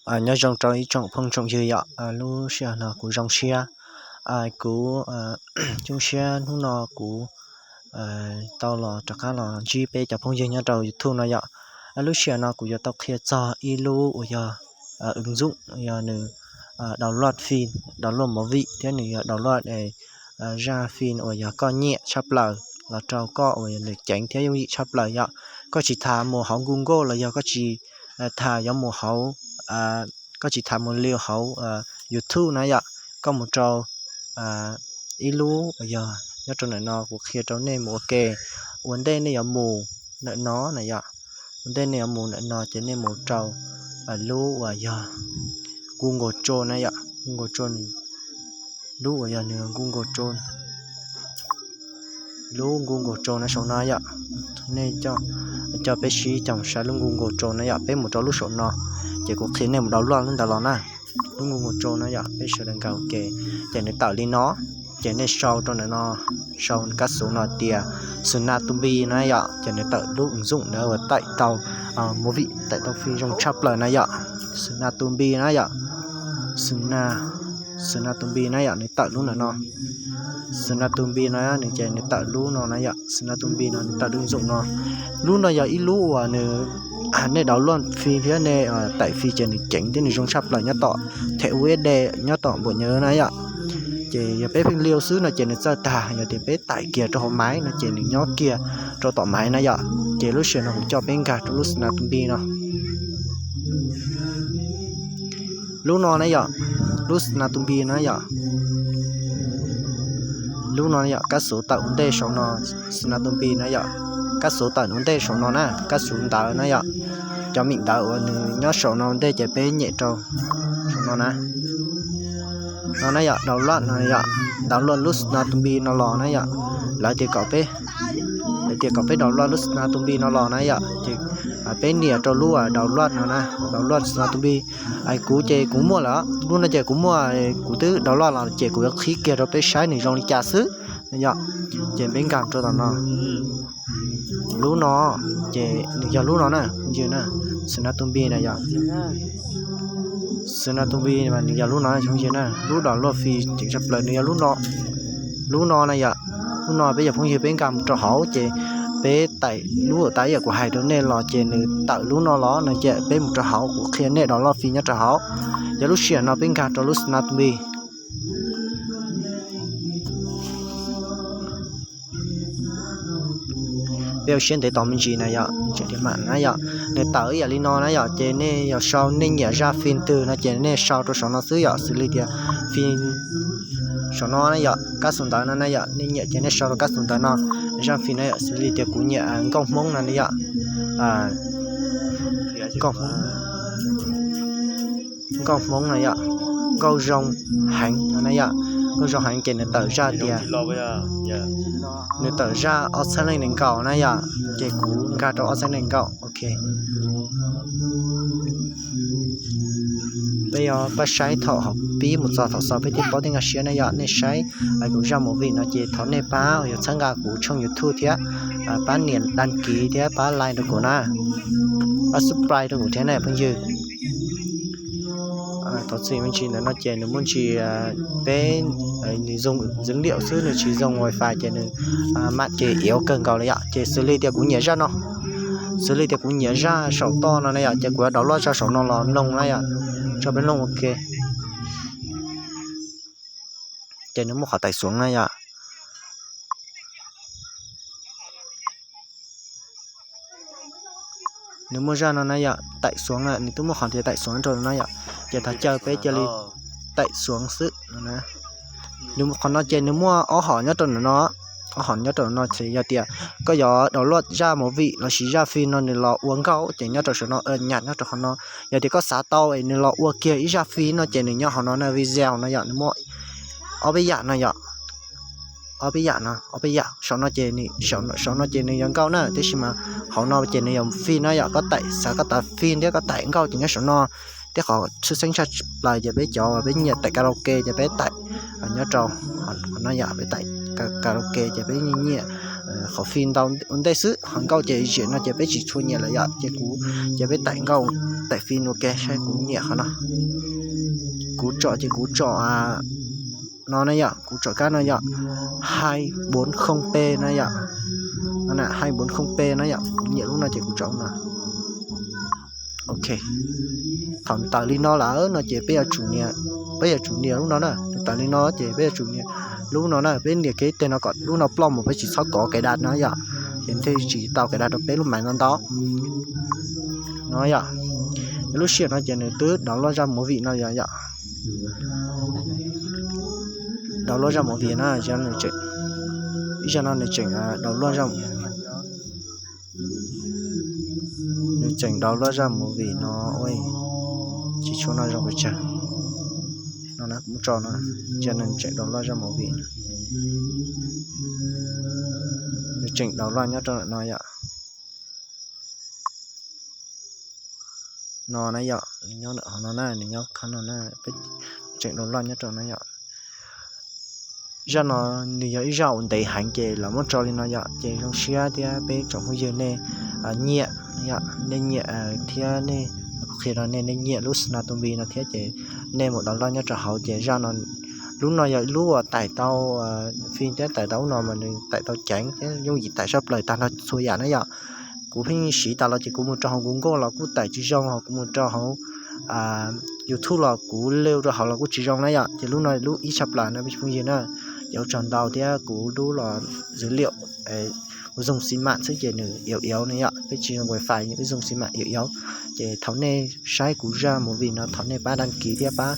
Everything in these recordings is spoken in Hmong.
Nyob zoo rau ib tsoom phooj tsoom ywg yom, lub sij hawm no kuv zoo siab, kuv zoo siab hnub no kuv tau los rov qab los ntsib peb cov phooj ywg nyob rau YouTube no yom. Lub sij hawm no kuv yuav tau qhia txog ib lub uas yog ứng dụng yog nws download phim, download movie thiab nws yog download zaj phim uas yog koj nyiam tshaj plaws los rau koj uas nws ceev thiab yooj yim tshaj plaws yom. Koj tsis tas mus hauv Google los yog koj tsis tas yuav mus hauv, koj tsis tas mus liu hauv YouTube na yom. Koj mus rau ib lub uas yog nyob rau ntawm no, kuv qhia rau nej mus ua ke. Ua ntej nej yuav mus ntawm no na yom, ua ntej nej yuav mus ntawm no ces nej mus rau lub uas yog Google Chrome na yom, Google Chrome, lub uas yog nws Google Chrome, lub Google Chrome na saum no yom. Nej coj peb sib cog saib lub Google Chrome na yom, peb mus rau lub saum no, ces kuv qhia nej mus download lub ntawd los na. Lub Google Chrome na yom, peb sawv daws nkag ua ke, ces nws tawm li no, ces nej sau rau ntawm no, sau kab xuv no tias Xwm Na Tu Npi na yom, ces nws tawm lub ứng dụng ntawd uas taim tau movie, taim tau phim zoo tshaj plaws na yom. Xwm Na Tu Npi na yom, Xwm Na, Xwm Na Tu Npi na yom, nws tawm lub ntawm no. Xwm Na Tu Npi no nws ces nws tawm lub no na yom, Xwm Na Tu Npi no nws tawm lub ứng dụng no. Lub no yog ib lub uas nws, nej download phim thiab nej taim phim ces nws ceev thiab nws zoo tshaj plaws nyob tom thẻ U S B nyob tom npaum nyuj na yom. Ces yog peb pheej liu xwb no ces nws txawj tag, yog tias peb taim kiag rau hauv maiv no ces nws nyob kiag rau tom maiv na yom. Ces lub sij hawm no kuv coj peb nkag rau lub Xwm Na Tu Npi no. Lub no na yom, lub Xwm Na Tu Npi na yom. Lub no yom, kab xuv tawm ua ntej saum no, Xwm Na Tu Npi na yom, kab xuv tawm ua ntej saum no na, kab xuv ntawv na yom. Cov mim ntawv uas nws nyob saum no ua ntej ces peb nyem rau saum no na. No na yom, download no yom, download lub Xwm Na Tu Npi no los na yom. Lawv tias kom peb, lawv tias kom peb download lub Xwm Na Tu Npi no los na yom, ces peb nias rau lub download no na, download Xwm Na Tu Npi. Kuv ces kuv muaj lawm, lub no ces kuv muaj, kuv twb download los ces kuv yuav qhib kiag rau peb saib nws zoo li cas xwb yom. Ces peb nkag rau tom no. Lub no ces nws yog lub no na, yws na, Xwm Na Tu Npi na yom. Xwm Na Tu Npi mas nws yog lub no, yws na, lub download phim ceev tshaj plaws nws yog lub no. Lub no na yom, lub no peb yog phooj ywg peb nkag mus rau hauv ces peb taim lub uas tas ib yam kuv hais rau nej los ces nws tawm lub no los no ces peb mus rau hauv kuv qhia nej download phim nyob rau hauv. Yog lub sij hawm no peb nkag rau lub Xwm Na Tu Npi. Peb ua siab ntev tos me ntsis na yom, tseem mam na yom. Nws tawm ib yam li no na yom, ces nej yog sau nej nyiam zaj phim twg no ces nej sau rau saum no xwb yom, xws li tias phim saum no na yom, kab xuv ntawv no na yom, nej nyiam ces nej sau rau kab xuv ntawv no. Zaj phim na yom, xws li tias kuv nyiam Nkauj Hmoob no na yom. Nkauj Hmoob, Nkauj Hmoob no yom, Nkauj Zoo Heev no na yom. Nkauj Zoo Heev ces nws tawm zaj tias, nws tawm zaj ob txhiab leej nees nkaum na yom, ces kuv nkag rau ob txhiab leej nees nkaum, ok. Peb yuav pab saib thaum pib mus txog thaum xaus peb thiaj paub thiab nkag siab na yom. Nej saib kuv zaj movie no ces thov nej pab uas yog txhawb nqa kuv tshooj YouTube thiab pab nias đăng ký thiab pab like rau kuv na, pab subscribe rau kuv thiab na phooj ywg. Thov txim me ntsis ntawm no ces nws muaj ntsis, peb, nws zoo dữ liệu xwb nws tsis zoo wifi ces nws mam ces yếu kawg nkaus li yom. Ces xws li tias kuv nyiam zaj no, xws li tias kuv nyiam zaj saum toj no na yom, ces kuv yuav download zaj saum no los mloog na yom, tso peb mloog ua ke. Ces nws muaj qhov tải xuống na yom. Nws muaj zaj no na yom, tải xuống na, nws twb muaj qhov tias tải xuống rau no na yom. Ces thov caw peb cia li tải xuống xwb no na. Nws qhov no ces nws muaj ob hom nyob rau ntawm no, ob hom nyob rau ntawm no ces yog tias koj yuav download zaj movie lossis zaj phim no nws los ua nkauj ces nyob rau saum no, nyam nyob rau qhov no. Yog tias koj xav tau es nws los ua kiag ib zaj phim no ces nws nyob hauv no na, video no yom, nws muaj ob peb yam no yom. Ob peb yam no, ob peb yam, saum no ces, saum no ces nws yuav nkauj na, tiam sis mas hauv no ces nws yog phim na yom, koj tải, xav koj tải phim thiab koj tải nkauj ces nyob saum no. Thiab qhov tshwj xeeb tshaj plaws ces peb cov uas peb nyiam tải karaoke ces peb tải nyob rau qhov no yom, peb tải karaoke ces peb nyiam qhov phim ntau ua ntej xwb, qhov nkauj ces zem no ces peb tsis tshua nyiam lawm yom, ces kuv ces peb tải nkauj Taim fij nuav ke saib kuv nyiam qhov no. Kuv tsom ces kuv tsom no na yom, kuv tsom kab no yom, hai bốn không p na yom. Hai bốn không p na yom, kuv nyiam lub no ces kuv tsom lub no. Ok, thaum tawm li no lawm no ces peb yuav tsum nias, peb yuav tsum nias lub no na. Tawm li no ces peb yuav tsum nias lub no na, peb nias kiag ib teg no kom lub no ploj mus peb tsis txhob kov cài đặt no yom, ces thiaj tsis tau cài đặt rau peb lub máy no ntau no yom. Lub sij hawm no ces nws twb download zaj movie no yom. Download zaj movie na, zaj no nws tseem download zaj, nws tseem download zaj movie no. Tsis tshua noj zoo pes tsawg no na, kuv muab tso no, zaj no nws tseem download zaj movie no. Nws tseem download nyob rau ntawm no yom. No na yom, nws nyob ntawm no na, nws nyob khab no na, peb tseem download nyob rau na yom. Zaj no nws yog ib zaj uas ntev heev ces lawv muab tso li no yom, ces zoo siab thiab peb tsoom phooj ywg nej nyiam, nej nyiam thiab nej, kuv qhia rau nej, nej nyiam lub Snappy no thiab ces nej mus download nyob rau hauv ces zaj no, lub no yog lub uas tải tau phim thiab tải tau ub no mas nws tải tau ceev thiab yooj yim tải sab plaws tag nrho txhua yam na yom. Kuv pheej siv tas los ces kuv mus rau hauv Google los kuj tải tsis zoo, ho kuv mus rau hauv YouTube los kuv lub rau hauv los kuj tsis zoo na yom. Ces lub no lub ib tshaj plaws no peb tsoom phooj ywg na, ces ua tsaug ntau thiab kuv lub los dữ liệu, kuv dùng sim mạng xwb ces nws yếu yếu na yom, peb tsis dùng wifi, peb dùng sim mạng yếu yếu. Ces thaum nej saib kuv zaj movie no thov nej pab đăng ký thiab pab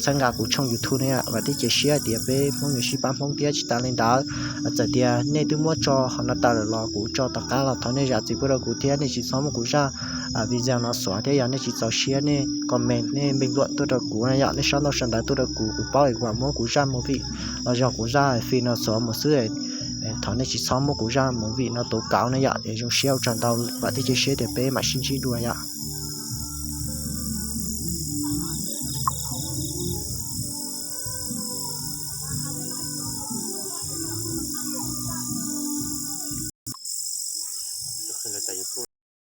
txhawb nqa kuv tshooj YouTube na yom. Vam thiab cia siab tias peb Hmoob yuav sib pab Hmoob thiab tsis tas li ntawd, txawm tias nej twb muab tso qhov no tawm lawm los kuv tso tom qab los thov nej zam txim pub rau kuv thiab nej tsis txhob muab kuv zaj video no xuav thiab yog nej tsis txaus siab nej comment nej bình luận tuaj rau kuv na yom, nej sau ntau sau ntawv tuaj rau kuv, kuv paub es kuv mam muab kuv zaj movie los yog kuv zaj phim no xuav mus xwb. Thov nej tsis txhob muab kuv zaj movie no tố cáo na yom. Es zoo siab ua tsaug ntau, vam thiab cia siab tias peb mam sib ntsib dua yom.